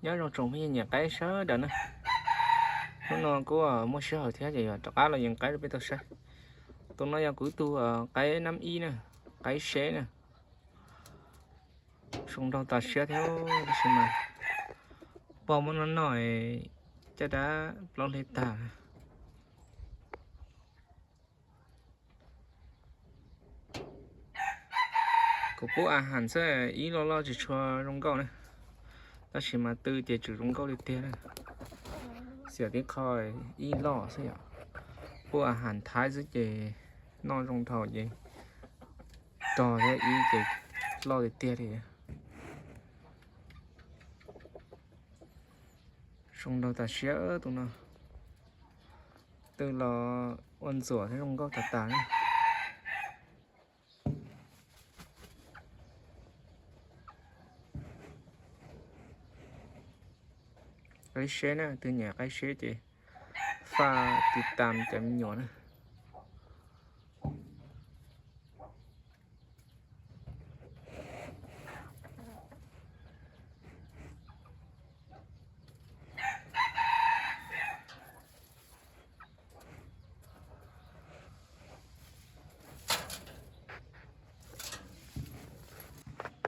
Nyob zoo tsoom phooj ywg nyiam qaib sawv daws na. Hnub no kuv muaj sij hawm thiab ces yuav rov qab los yees qaib rau peb tau saib. Tus no yog kuv tus qaib nab ib na, qaib seb na. Zoo nraug tas siab thiab tab sis mas pog muab noj noj caj dab plaub hle tag. Kuv pub a has xwb, ib loj loj tsis tshua zoo nkauj na, tab sis mas tw ces tseem zoo nkauj li tiag na. Xiam tib qho ib loj xwb yom. Pub a has Thaib xwb ces noj zoo dhau ces rog thiab ib ces loj tiag tiag li. Zoo nraug tas siab tus no, tw los ua ntxuam thiab zoo nkauj tas tas. Qaib seb na, tus nyiam qaib seb ces faj tiv tam cov me nyuam na.